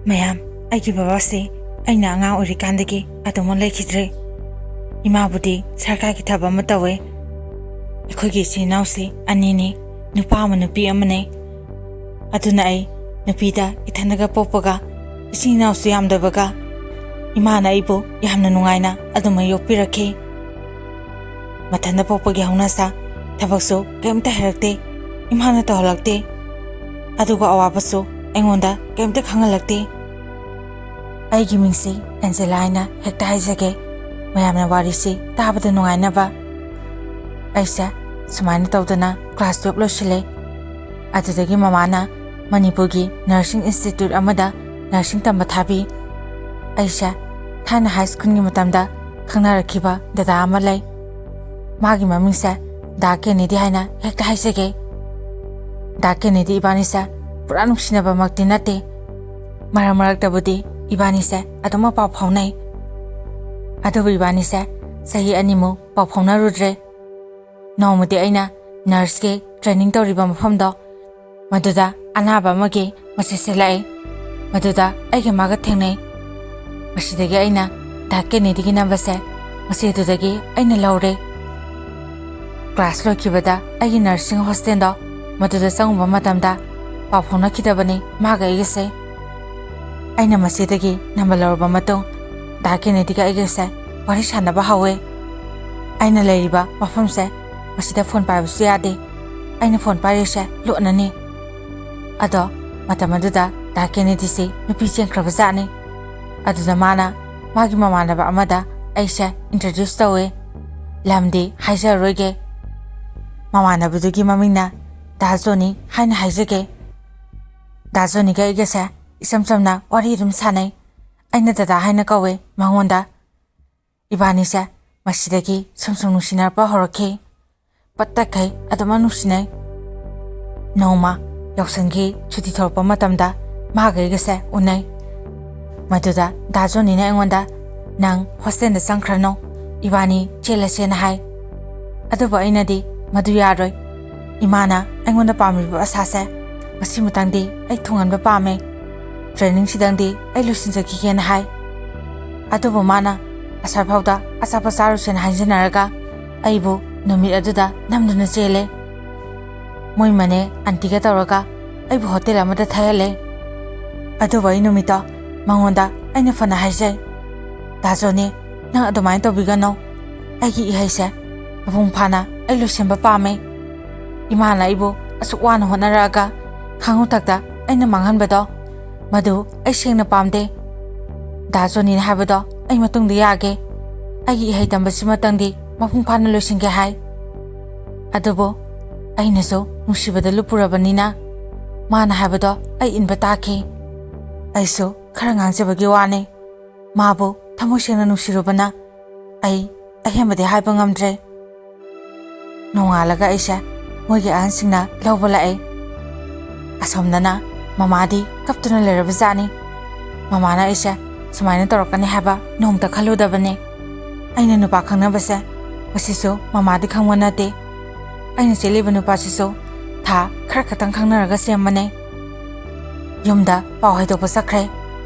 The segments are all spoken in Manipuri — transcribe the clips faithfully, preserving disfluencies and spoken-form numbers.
ꯃꯌꯥꯝ, ꯑꯩꯒꯤ ꯕꯕꯥꯁꯤ ꯑꯩꯅ ꯑꯉꯥꯡ ꯑꯣꯏꯔꯤꯀꯥꯟꯗꯒꯤ ꯑꯗꯨꯃꯛ ꯂꯩꯈꯤꯗ꯭ꯔꯦ꯫ ꯏꯃꯥꯕꯨꯗꯤ ꯁꯔꯀꯥꯔꯒꯤ ꯊꯕꯛ ꯑꯃ ꯇꯧꯋꯦ꯫ ꯑꯩꯈꯣꯏꯒꯤ ꯏꯆꯤꯟ ꯏꯅꯥꯎꯁꯤ ꯑꯅꯤꯅꯤ, ꯅꯨꯄꯥ ꯑꯃ ꯅꯨꯄꯤ ꯑꯃꯅꯦ꯫ ꯑꯗꯨꯅ ꯑꯩ ꯅꯨꯄꯤꯗ ꯏꯊꯟꯗꯒ ꯄꯣꯛꯄꯒ, ꯏꯆꯤꯟ ꯏꯅꯥꯎꯁꯨ ꯌꯥꯝꯗꯕꯒ, ꯏꯃꯥꯅ ꯑꯩꯕꯨ ꯌꯥꯝꯅ ꯅꯨꯡꯉꯥꯏꯅ ꯑꯗꯨꯃꯛ ꯌꯣꯛꯄꯤꯔꯛꯈꯤ꯫ ꯃꯊꯟꯇ ꯄꯣꯛꯄꯒꯤ ꯍꯧꯅꯁꯥ, ꯊꯕꯛꯁꯨ ꯀꯔꯤꯝꯇ ꯍꯩꯔꯛꯇꯦ, ꯏꯃꯥꯅ ꯇꯧꯍꯜꯂꯛꯇꯦ꯫ ꯑꯗꯨꯒ ꯑꯋꯥꯕꯁꯨ ꯑꯩꯉꯣꯟꯗ ꯀꯔꯤꯝꯇ ꯈꯪꯍꯜꯂꯛꯇꯦ꯫ ꯑꯩꯒꯤ ꯃꯤꯡꯁꯤ ꯑꯦꯟꯖꯦꯂꯥ ꯍꯥꯏꯅ ꯍꯦꯛꯇ ꯍꯥꯏꯖꯒꯦ, ꯃꯌꯥꯝꯅ ꯋꯥꯔꯤꯁꯤ ꯇꯥꯕꯗ ꯅꯨꯡꯉꯥꯏꯅꯕ꯫ ꯑꯩꯁꯦ ꯁꯨꯃꯥꯏꯅ ꯇꯧꯗꯅ ꯀ꯭ꯂꯥꯁ ꯇꯨꯌꯦꯜꯞ ꯂꯣꯏꯁꯤꯜꯂꯦ꯫ ꯑꯗꯨꯗꯒꯤ ꯃꯃꯥꯅ ꯃꯅꯤꯄꯨꯔꯒꯤ ꯅꯔꯁꯤꯡ ꯏꯟꯁꯇꯤꯇ꯭ꯌꯨꯠ ꯑꯃꯗ ꯅꯔꯁꯤꯡ ꯇꯝꯕ ꯊꯥꯕꯤ꯫ ꯑꯩꯁꯦ ꯊꯥꯏꯅ ꯍꯥꯏ ꯁ꯭ꯀꯨꯜꯒꯤ ꯃꯇꯝꯗ ꯈꯪꯅꯔꯛꯈꯤꯕ ꯗꯗꯥ ꯑꯃ ꯂꯩ꯫ ꯃꯥꯒꯤ ꯃꯃꯤꯡꯁꯦ ꯗꯥ ꯀꯦꯅꯦꯗꯤ ꯍꯥꯏꯅ ꯍꯦꯛꯇ ꯍꯥꯏꯖꯒꯦ꯫ ꯗꯥ ꯀꯦꯅꯦꯗꯤ ꯏꯕꯥꯅꯤꯁꯦ ꯄꯨꯔꯥ ꯅꯨꯡꯁꯤꯅꯕꯃꯛꯇꯤ ꯅꯠꯇꯦ꯫ ꯃꯔꯛ ꯃꯔꯛꯇꯕꯨꯗꯤ ꯏꯕꯥꯅꯤꯁꯦ ꯑꯗꯨꯃꯛ ꯄꯥꯎ ꯐꯥꯎꯅꯩ꯫ ꯑꯗꯨꯕꯨ ꯏꯕꯥꯅꯤꯁꯦ ꯆꯍꯤ ꯑꯅꯤꯃꯨꯛ ꯄꯥꯎ ꯐꯥꯎꯅꯔꯨꯗ꯭ꯔꯦ꯫ ꯅꯣꯡꯃꯗꯤ ꯑꯩꯅ ꯅꯔꯁꯀꯤ ꯇ꯭ꯔꯦꯅꯤꯡ ꯇꯧꯔꯤꯕ ꯃꯐꯝꯗꯣ, ꯃꯗꯨꯗ ꯑꯅꯥꯕ ꯑꯃꯒꯤ ꯃꯆꯦꯠꯁꯦ ꯂꯥꯛꯏ꯫ ꯃꯗꯨꯗ ꯑꯩꯒ ꯃꯥꯒ ꯊꯦꯡꯅꯩ꯫ ꯃꯁꯤꯗꯒꯤ ꯑꯩꯅ ꯗꯥ ꯀꯦꯅꯦꯗꯤꯒꯤ ꯅꯝꯕꯔꯁꯦ ꯃꯆꯦꯗꯨꯗꯒꯤ ꯑꯩꯅ ꯂꯧꯔꯦ꯫ ꯀ꯭ꯂꯥꯁ ꯂꯣꯏꯈꯤꯕꯗ ꯑꯩꯒꯤ ꯅꯔꯁꯤꯡ ꯍꯣꯁꯇꯦꯜꯗꯣ, ꯃꯗꯨꯗ ꯆꯪꯉꯨꯕ ꯃꯇꯝꯗ ꯄꯥꯎ ꯐꯥꯎꯅꯈꯤꯗꯕꯅꯤ ꯃꯥꯒ ꯑꯩꯒꯁꯦ꯫ ꯑꯩꯅ ꯃꯁꯤꯗꯒꯤ ꯅꯝꯕꯔ ꯂꯧꯔꯕ ꯃꯇꯨꯡ, ꯗꯥ ꯀꯦꯅꯦꯗꯤꯒ ꯑꯩꯒꯁꯦ ꯋꯥꯔꯤ ꯁꯥꯟꯅꯕ ꯍꯧꯋꯦ꯫ ꯑꯩꯅ ꯂꯩꯔꯤꯕ ꯃꯐꯝꯁꯦ, ꯃꯁꯤꯗ ꯐꯣꯟ ꯄꯥꯏꯕꯁꯨ ꯌꯥꯗꯦ꯫ ꯑꯩꯅ ꯐꯣꯟ ꯄꯥꯏꯔꯤꯁꯦ ꯂꯣꯠꯅꯅꯤ꯫ ꯑꯗꯣ ꯃꯇꯝ ꯑꯗꯨꯗ ꯗꯥ ꯀꯦꯅꯦꯗꯤꯁꯤ ꯅꯨꯄꯤ ꯆꯦꯟꯈ꯭ꯔꯕ ꯖꯥꯠꯅꯤ꯫ ꯑꯗꯨꯗ ꯃꯥꯅ ꯃꯥꯒꯤ ꯃꯃꯥꯟꯅꯕ ꯑꯃꯗ ꯑꯩꯁꯦ ꯏꯟꯇ꯭ꯔꯣꯗ꯭ꯌꯨꯁ ꯇꯧꯋꯦ꯫ ꯂꯝꯗꯤ ꯍꯥꯏꯖꯔꯔꯣꯏꯒꯦ꯫ ꯃꯃꯥꯟꯅꯕꯗꯨꯒꯤ ꯃꯃꯤꯡꯅ ꯗꯥ ꯖꯣꯅꯤ ꯍꯥꯏꯅ ꯍꯥꯏꯖꯒꯦ꯫ ꯗꯥ ꯖꯣꯅꯤꯒ ꯑꯩꯒꯁꯦ ꯏꯆꯝ ꯆꯝꯅ ꯋꯥꯔꯤ ꯑꯗꯨꯝ ꯁꯥꯟꯅꯩ꯫ ꯑꯩꯅ ꯗꯗꯥ ꯍꯥꯏꯅ ꯀꯧꯋꯦ ꯃꯉꯣꯟꯗ꯫ ꯏꯕꯥꯅꯤꯁꯦ ꯃꯁꯤꯗꯒꯤ ꯁꯨꯝ ꯁꯨꯝ ꯅꯨꯡꯁꯤꯅꯔꯛꯄ ꯍꯧꯔꯛꯈꯤ꯫ ꯄꯠ ꯇꯠꯈꯩ ꯑꯗꯨꯃꯛ ꯅꯨꯡꯁꯤꯅꯩ꯫ ꯅꯣꯡꯃ ꯌꯥꯎꯁꯪꯒꯤ ꯁꯨꯇꯤ ꯊꯣꯛꯂꯛꯄ ꯃꯇꯝꯗ ꯃꯥꯒ ꯑꯩꯒꯁꯦ ꯎꯅꯩ꯫ ꯃꯗꯨꯗ ꯗꯥ ꯖꯣꯅꯤꯅ ꯑꯩꯉꯣꯟꯗ, "ꯅꯪ ꯍꯣꯁꯇꯦꯜꯗ ꯆꯪꯈ꯭ꯔꯅꯨ, ꯏꯕꯥꯅꯤ ꯆꯦꯜꯂꯁꯦꯅ" ꯍꯥꯏ꯫ ꯑꯗꯨꯕꯨ ꯑꯩꯅꯗꯤ ꯃꯗꯨ ꯌꯥꯔꯣꯏ꯫ ꯏꯃꯥꯅ ꯑꯩꯉꯣꯟꯗ ꯄꯥꯝꯂꯤꯕ ꯑꯁꯥꯁꯦ ꯃꯁꯤꯃꯇꯪꯗꯤ ꯑꯩ ꯊꯨꯡꯍꯟꯕ ꯄꯥꯝꯃꯦ꯫ ꯇ꯭ꯔꯦꯅꯤꯡꯁꯤꯗꯪꯗꯤ ꯑꯩ ꯂꯣꯏꯁꯤꯟꯖꯈꯤꯒꯦꯅ ꯍꯥꯏ꯫ ꯑꯗꯨꯕꯨ ꯃꯥꯅ ꯑꯁ꯭ꯋꯥꯏꯐꯥꯎꯗ ꯑꯆꯥꯄꯣꯠ ꯆꯥꯔꯨꯁꯦꯅ ꯍꯥꯏꯖꯤꯟꯅꯔꯒ ꯑꯩꯕꯨ ꯅꯨꯃꯤꯠ ꯑꯗꯨꯗ ꯅꯝꯗꯨꯅ ꯆꯦꯜꯂꯦ꯫ ꯃꯣꯏ ꯃꯅꯦ ꯑꯟꯇꯤꯒ ꯇꯧꯔꯒ ꯑꯩꯕꯨ ꯍꯣꯇꯦꯜ ꯑꯃꯗ ꯊꯩꯍꯜꯂꯦ꯫ ꯑꯗꯨꯕꯨ ꯑꯩ ꯅꯨꯃꯤꯠꯇꯣ ꯃꯉꯣꯟꯗ ꯑꯩꯅ ꯐꯅ ꯍꯥꯏꯖꯩ, "ꯗꯥ ꯖꯣꯅꯤ, ꯅꯪ ꯑꯗꯨꯃꯥꯏꯅ ꯇꯧꯕꯤꯒꯅꯨ꯫ ꯑꯩꯒꯤ ꯏꯍꯩꯁꯦ ꯃꯄꯨꯡ ꯐꯥꯅ ꯑꯩ ꯂꯣꯏꯁꯤꯟꯕ ꯄꯥꯝꯃꯦ꯫ ꯏꯃꯥꯅ ꯑꯩꯕꯨ ꯑꯁꯨꯛ ꯋꯥꯅ ꯍꯣꯠꯅꯔꯛꯑꯒ ꯈꯥꯉꯨꯊꯛꯇ ꯑꯩꯅ ꯃꯥꯡꯍꯟꯕꯗꯣ, ꯃꯗꯨ ꯑꯩ ꯁꯦꯡꯅ ꯄꯥꯝꯗꯦ꯫ ꯗꯥ ꯖꯣꯅꯤꯅ ꯍꯥꯏꯕꯗꯣ ꯑꯩ ꯃꯇꯨꯡꯗ ꯌꯥꯒꯦ꯫ ꯑꯩꯒꯤ ꯏꯍꯩ ꯇꯝꯕꯁꯤꯃꯇꯪꯗꯤ ꯃꯄꯨꯡ ꯐꯥꯅ ꯂꯣꯏꯁꯤꯟꯒꯦ" ꯍꯥꯏ꯫ ꯑꯗꯨꯕꯨ ꯑꯩꯅꯁꯨ ꯅꯨꯡꯁꯤꯕꯗ ꯂꯨꯞꯄꯨꯔꯕꯅꯤꯅ ꯃꯥꯅ ꯍꯥꯏꯕꯗꯣ ꯑꯩ ꯏꯟꯕ ꯇꯥꯈꯤ꯫ ꯑꯩꯁꯨ ꯈꯔ ꯉꯥꯡꯖꯕꯒꯤ ꯋꯥꯅꯤ꯫ ꯃꯥꯕꯨ ꯊꯃꯣꯏ ꯁꯦꯡꯅ ꯅꯨꯡꯁꯤꯔꯨꯕꯅ ꯑꯩ ꯑꯍꯦꯟꯕꯗꯤ ꯍꯥꯏꯕ ꯉꯝꯗ꯭ꯔꯦ꯫ ꯅꯣꯡꯉꯥꯜꯂꯒ ꯑꯩꯁꯦ ꯃꯣꯏꯒꯤ ꯑꯍꯟꯁꯤꯡꯅ ꯂꯧꯕ ꯂꯥꯛꯑꯦ꯫ ꯑꯁꯣꯝꯗꯅ ꯃꯃꯥꯗꯤ ꯀꯞꯇꯨꯅ ꯂꯩꯔꯕꯖꯥꯠꯅꯤ꯫ ꯃꯃꯥꯅ ꯑꯩꯁꯦ ꯁꯨꯃꯥꯏꯅ ꯇꯧꯔꯛꯀꯅꯤ ꯍꯥꯏꯕ ꯅꯣꯡꯃꯇ ꯈꯜꯂꯨꯗꯕꯅꯦ꯫ ꯑꯩꯅ ꯅꯨꯄꯥ ꯈꯪꯅꯕꯁꯦ ꯃꯁꯤꯁꯨ ꯃꯃꯥꯗꯤ ꯈꯪꯕ ꯅꯠꯇꯦ꯫ ꯑꯩꯅ ꯆꯦꯜꯂꯤꯕ ꯅꯨꯄꯥꯁꯤꯁꯨ ꯊꯥ ꯈꯔ ꯈꯛꯇꯪ ꯈꯪꯅꯔꯒ ꯆꯦꯟꯕꯅꯦ꯫ ꯌꯨꯝꯗ ꯄꯥꯎ ꯍꯥꯏꯗꯣꯛꯄ ꯆꯠꯈ꯭ꯔꯦ꯫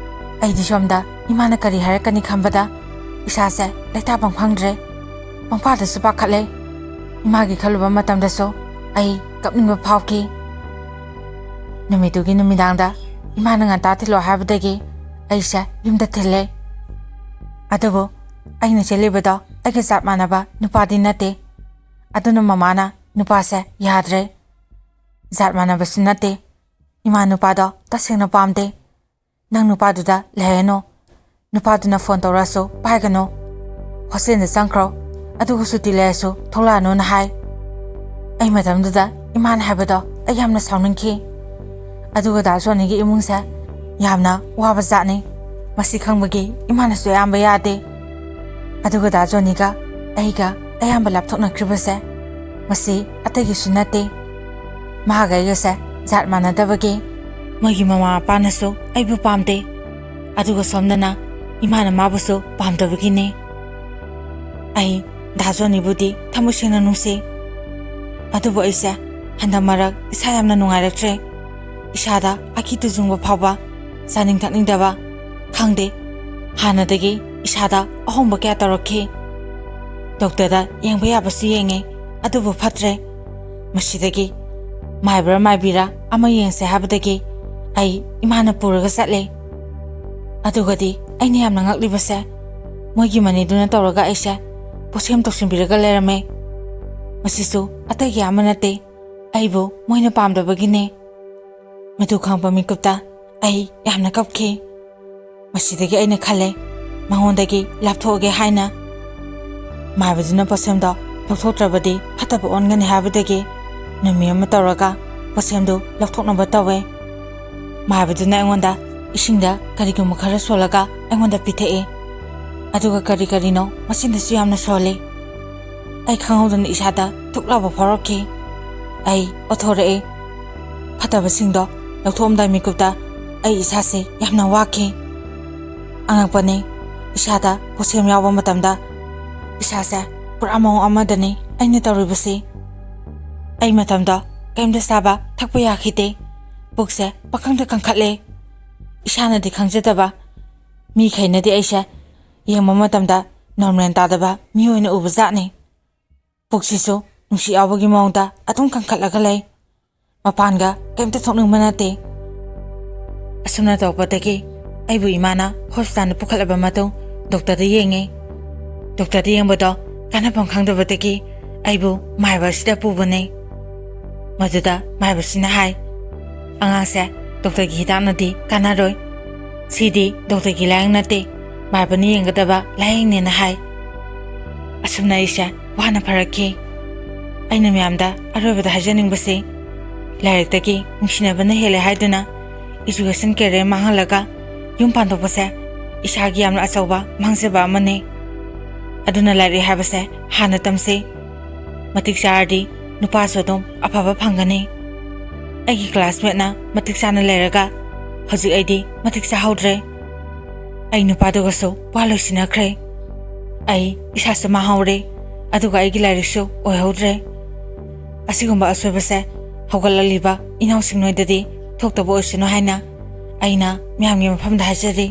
ꯑꯩꯗꯤ ꯁꯣꯝꯗ ꯏꯃꯥꯅ ꯀꯔꯤ ꯍꯥꯏꯔꯛꯀꯅꯤ ꯈꯟꯕꯗ ꯏꯁꯥꯁꯦ ꯂꯩꯇꯥꯐꯝ ꯈꯪꯗ꯭ꯔꯦ꯫ ꯄꯪꯄꯥꯗꯁꯨ ꯄꯥꯈꯠꯂꯦ꯫ ꯏꯃꯥꯒꯤ ꯈꯜꯂꯨꯕ ꯃꯇꯝꯗꯁꯨ ꯑꯩ ꯀꯞꯅꯤꯡꯕ ꯐꯥꯎꯈꯤ꯫ ꯅꯨꯃꯤꯠꯇꯨꯒꯤ ꯅꯨꯃꯤꯗꯥꯡꯗ ꯏꯃꯥꯅ ꯉꯟꯇꯥ ꯊꯤꯜꯂꯣ ꯍꯥꯏꯕꯗꯒꯤ ꯑꯩꯁꯦ ꯌꯨꯝꯗ ꯊꯤꯜꯂꯦ꯫ ꯑꯗꯨꯕꯨ ꯑꯩꯅ ꯆꯦꯜꯂꯤꯕꯗꯣ ꯑꯩꯒ ꯖꯥꯠ ꯃꯥꯟꯅꯕ ꯅꯨꯄꯥꯗꯤ ꯅꯠꯇꯦ꯫ ꯑꯗꯨꯅ ꯃꯃꯥꯅ ꯅꯨꯄꯥꯁꯦ ꯌꯥꯗ꯭ꯔꯦ꯫ ꯖꯥꯠ ꯃꯥꯟꯅꯕꯁꯨ ꯅꯠꯇꯦ꯫ ꯏꯃꯥ ꯅꯨꯄꯥꯗꯣ ꯇꯁꯦꯡꯅ ꯄꯥꯝꯗꯦ꯫ "ꯅꯪ ꯅꯨꯄꯥꯗꯨꯗ ꯂꯩꯍꯜꯂꯅꯨ꯫ ꯅꯨꯄꯥꯗꯨꯅ ꯐꯣꯟ ꯇꯧꯔꯛꯑꯁꯨ ꯄꯥꯏꯒꯅꯨ꯫ ꯍꯣꯁꯇꯦꯜꯗ ꯆꯪꯈ꯭ꯔꯣ꯫ ꯑꯗꯨꯒ ꯁꯨꯇꯤ ꯂꯩꯔꯁꯨ ꯊꯣꯛꯂꯛꯑꯅꯨꯅ" ꯍꯥꯏ꯫ ꯑꯩ ꯃꯇꯝꯗꯨꯗ ꯏꯃꯥꯅ ꯍꯥꯏꯕꯗꯣ ꯑꯩ ꯌꯥꯝꯅ ꯁꯥꯎꯅꯤꯡꯈꯤ꯫ ꯑꯗꯨꯒ ꯗꯥ ꯖꯣꯅꯤꯒꯤ ꯏꯃꯨꯡꯁꯦ ꯌꯥꯝꯅ ꯋꯥꯕ ꯖꯥꯠꯅꯤ꯫ ꯃꯁꯤ ꯈꯪꯕꯒꯤ ꯏꯃꯥꯅꯁꯨ ꯑꯌꯥꯝꯕ ꯌꯥꯗꯦ꯫ ꯑꯗꯨꯒ ꯗꯥ ꯖꯣꯅꯤꯒ ꯑꯩꯒ ꯑꯌꯥꯝꯕ ꯂꯥꯞꯊꯣꯛꯅꯈ꯭ꯔꯤꯕꯁꯦ ꯃꯁꯤ ꯑꯇꯩꯒꯤꯁꯨ ꯅꯠꯇꯦ꯫ ꯃꯍꯥꯛ ꯑꯩꯒꯁꯦ ꯖꯥꯠ ꯃꯥꯟꯅꯗꯕꯒꯤ ꯃꯣꯏꯒꯤ ꯃꯃꯥ ꯃꯄꯥꯅꯁꯨ ꯑꯩꯕꯨ ꯄꯥꯝꯗꯦ꯫ ꯑꯗꯨꯒ ꯁꯣꯝꯗꯅ ꯏꯃꯥꯅ ꯃꯥꯕꯨꯁꯨ ꯄꯥꯝꯗꯕꯒꯤꯅꯤ꯫ ꯑꯩ ꯗꯥ ꯖꯣꯅꯤꯕꯨꯗꯤ ꯊꯃꯣꯏ ꯁꯦꯡꯅ ꯅꯨꯡꯁꯤ꯫ ꯑꯗꯨꯕꯨ ꯑꯩꯁꯦ ꯍꯟꯗꯛ ꯃꯔꯛ ꯏꯁꯥ ꯌꯥꯝꯅ ꯅꯨꯡꯉꯥꯏꯔꯛꯇ꯭ꯔꯦ꯫ ꯏꯁꯥꯗ ꯑꯀꯤ ꯇꯨꯖꯨꯡꯕ ꯐꯥꯎꯕ ꯆꯥꯅꯤꯡ ꯊꯛꯅꯤꯡꯗꯕ, ꯈꯪꯗꯦ, ꯍꯥꯟꯅꯗꯒꯤ ꯏꯁꯥꯗ ꯑꯍꯣꯡꯕ ꯀꯌꯥ ꯇꯧꯔꯛꯈꯤ꯫ ꯗꯣꯛꯇꯔꯗ ꯌꯦꯡꯕ ꯌꯥꯕꯁꯨ ꯌꯦꯡꯉꯦ, ꯑꯗꯨꯕꯨ ꯐꯠꯇ꯭ꯔꯦ꯫ ꯃꯁꯤꯗꯒꯤ ꯃꯥꯏꯕ꯭ꯔꯥ ꯃꯥꯏꯕꯤꯔꯥ ꯑꯃ ꯌꯦꯡꯁꯦ ꯍꯥꯏꯕꯗꯒꯤ ꯑꯩ ꯏꯃꯥꯅ ꯄꯨꯔꯒ ꯆꯠꯂꯦ꯫ ꯑꯗꯨꯒꯗꯤ ꯑꯩꯅ ꯌꯥꯝꯅ ꯉꯛꯂꯤꯕꯁꯦ, ꯃꯣꯏꯒꯤ ꯃꯅꯤꯗꯨꯅ ꯇꯧꯔꯒ ꯑꯩꯁꯦ ꯄꯣꯠꯁꯦꯝ ꯇꯧꯁꯤꯟꯕꯤꯔꯒ ꯂꯩꯔꯝꯃꯦ꯫ ꯃꯁꯤꯁꯨ ꯑꯇꯩꯒꯤ ꯑꯃ ꯅꯠꯇꯦ, ꯑꯩꯕꯨ ꯃꯣꯏꯅ ꯄꯥꯝꯗꯕꯒꯤꯅꯦ꯫ ꯃꯗꯨ ꯈꯪꯕ ꯃꯤꯀꯨꯞꯇ ꯑꯩ ꯌꯥꯝꯅ ꯀꯞꯈꯤ꯫ ꯃꯁꯤꯗꯒꯤ ꯑꯩꯅ ꯈꯜꯂꯦ, ꯃꯉꯣꯟꯗꯒꯤ ꯂꯥꯞꯊꯣꯛꯑꯒꯦ ꯍꯥꯏꯅ꯫ ꯃꯥꯏꯕꯗꯨꯅ ꯄꯣꯠꯁꯦꯝꯗꯣ ꯂꯧꯊꯣꯛꯇ꯭ꯔꯕꯗꯤ ꯐꯠꯇꯕ ꯑꯣꯟꯒꯅꯤ ꯍꯥꯏꯕꯗꯒꯤ ꯅꯨꯃꯤꯠ ꯑꯃ ꯇꯧꯔꯒ ꯄꯣꯠꯁꯦꯝꯗꯨ ꯂꯧꯊꯣꯛꯅꯕ ꯇꯧꯋꯦ꯫ ꯃꯥꯏꯕꯗꯨꯅ ꯑꯩꯉꯣꯟꯗ ꯏꯁꯤꯡꯗ ꯀꯔꯤꯒꯨꯝꯕ ꯈꯔ ꯁꯣꯜꯂꯒ ꯑꯩꯉꯣꯟꯗ ꯄꯤꯊꯛꯑꯦ꯫ ꯑꯗꯨꯒ ꯀꯔꯤ ꯀꯔꯤꯅꯣ ꯃꯆꯤꯟꯗꯁꯨ ꯌꯥꯝꯅ ꯁꯣꯜꯂꯤ꯫ ꯑꯩ ꯈꯪꯍꯧꯗꯅ ꯏꯁꯥꯗ ꯊꯨꯛ ꯂꯥꯎꯕ ꯐꯥꯎꯔꯛꯈꯤ꯫ ꯑꯩ ꯑꯣꯊꯣꯔꯛꯑꯦ꯫ ꯐꯠꯇꯕꯁꯤꯡꯗꯣ ꯂꯧꯊꯣꯛꯑꯝꯗꯥꯏ ꯃꯤꯀꯨꯞꯇ ꯑꯩ ꯏꯁꯥꯁꯦ ꯌꯥꯝꯅ ꯋꯥꯈꯤ꯫ ꯑꯉꯛꯄꯅꯤ, ꯏꯁꯥꯗ ꯄꯣꯠꯁꯦꯝ ꯌꯥꯎꯕ ꯃꯇꯝꯗ ꯏꯁꯥꯁꯦ ꯄꯨꯔꯥ ꯃꯑꯣꯡ ꯑꯃꯗꯅꯤ ꯑꯩꯅ ꯇꯧꯔꯤꯕꯁꯤ꯫ ꯑꯩ ꯃꯇꯝꯗꯣ ꯀꯔꯤꯝꯇ ꯆꯥꯕ ꯊꯛꯄ ꯌꯥꯈꯤꯗꯦ꯫ ꯄꯨꯛꯁꯦ ꯄꯪꯀꯪꯗ ꯀꯪꯈꯠꯂꯦ꯫ ꯏꯁꯥꯅꯗꯤ ꯈꯪꯖꯗꯕ ꯃꯤꯈꯩꯅꯗꯤ ꯑꯩꯁꯦ ꯌꯦꯡꯕ ꯃꯇꯝꯗ ꯅꯣꯔꯃꯦꯜ ꯇꯥꯗꯕ ꯃꯤ ꯑꯣꯏꯅ ꯎꯕ ꯖꯥꯠꯅꯤ꯫ ꯄꯨꯛꯁꯤꯁꯨ ꯅꯨꯡꯁꯤꯠ ꯌꯥꯎꯕꯒꯤ ꯃꯑꯣꯡꯗ ꯑꯗꯨꯝ ꯀꯟꯈꯠꯂꯒ ꯂꯩ꯫ ꯃꯄꯥꯟꯒ ꯀꯩꯝꯇ ꯊꯣꯛꯅꯤꯡꯕ ꯅꯠꯇꯦ꯫ ꯑꯁꯨꯝꯅ ꯇꯧꯔꯛꯄꯗꯒꯤ ꯑꯩꯕꯨ ꯏꯃꯥꯅ ꯍꯣꯁꯄꯤꯇꯥꯜꯗ ꯄꯨꯈꯠꯂꯕ ꯃꯇꯨꯡ ꯗꯣꯛꯇꯔꯗ ꯌꯦꯡꯉꯦ꯫ ꯗꯣꯛꯇꯔꯗ ꯌꯦꯡꯕꯗꯣ ꯀꯥꯟꯅꯐꯝ ꯈꯪꯗꯕꯗꯒꯤ ꯑꯩꯕꯨ ꯃꯥꯏꯕ ꯑꯁꯤꯗ ꯄꯨꯕꯅꯦ꯫ ꯃꯗꯨꯗ ꯃꯥꯏꯕꯁꯤꯅ ꯍꯥꯏ, "ꯑꯉꯥꯡꯁꯦ ꯗꯣꯛꯇꯔꯒꯤ ꯍꯤꯗꯥꯛꯅꯗꯤ ꯀꯥꯟꯅꯔꯣꯏ꯫ ꯁꯤꯗꯤ ꯗꯣꯛꯇꯔꯒꯤ ꯂꯥꯏꯌꯦꯡ ꯅꯠꯇꯦ, ꯃꯥꯏꯕꯅ ꯌꯦꯡꯒꯗꯕ ꯂꯥꯏꯌꯦꯡꯅꯦꯅ" ꯍꯥꯏ꯫ ꯑꯁꯨꯝꯅ ꯑꯩꯁꯦ ꯋꯥꯅ ꯐꯔꯛꯈꯤ꯫ ꯑꯩꯅ ꯃꯌꯥꯝꯗ ꯑꯔꯣꯏꯕꯗ ꯍꯥꯏꯖꯅꯤꯡꯕꯁꯤ, ꯂꯥꯏꯔꯤꯛꯇꯒꯤ ꯅꯨꯡꯁꯤꯅꯕꯅ ꯍꯦꯜꯂꯦ ꯍꯥꯏꯗꯨꯅ education career ꯃꯥꯡꯍꯜꯂꯒ ꯌꯨꯝ ꯄꯥꯟꯊꯣꯛꯄꯁꯦ ꯏꯁꯥꯒꯤ ꯌꯥꯝꯅ ꯑꯆꯧꯕ ꯃꯥꯡꯖꯕ ꯑꯃꯅꯤ꯫ ꯑꯗꯨꯅ ꯂꯥꯏꯔꯤꯛ ꯍꯥꯏꯕꯁꯦ ꯍꯥꯟꯅ ꯇꯝꯁꯤ꯫ ꯃꯇꯤꯛ ꯆꯥꯔꯗꯤ ꯅꯨꯄꯥꯁꯨ ꯑꯗꯨꯝ ꯑꯐꯕ ꯐꯪꯒꯅꯤ꯫ ꯑꯩꯒꯤ classmateꯅ ꯃꯇꯤꯛ ꯆꯥꯅ ꯂꯩꯔꯒ ꯍꯧꯖꯤꯛ ꯑꯩꯗꯤ ꯃꯇꯤꯛ ꯆꯥꯍꯧꯗ꯭ꯔꯦ꯫ ꯑꯩ ꯅꯨꯄꯥꯗꯨꯒꯁꯨ ꯋꯥ ꯂꯣꯏꯁꯤꯟꯅꯈ꯭ꯔꯦ꯫ ꯑꯩ ꯏꯁꯥꯁꯨ ꯃꯥꯡꯍꯧꯔꯦ, ꯑꯗꯨꯒ ꯑꯩꯒꯤ ꯂꯥꯏꯔꯤꯛꯁꯨ ꯑꯣꯏꯍꯧꯗ꯭ꯔꯦ꯫ ꯑꯁꯤꯒꯨꯝꯕ ꯑꯁꯣꯏꯕꯁꯦ ꯍꯧꯒꯠꯂꯛꯂꯤꯕ ꯏꯅꯥꯎꯁꯤꯡ ꯅꯣꯏꯗꯗꯤ ꯊꯣꯛꯇꯕ ꯑꯣꯏꯁꯅꯨ ꯍꯥꯏꯅ ꯑꯩꯅ ꯃꯌꯥꯝꯒꯤ ꯃꯐꯝꯗ ꯍꯥꯏꯖꯔꯤ꯫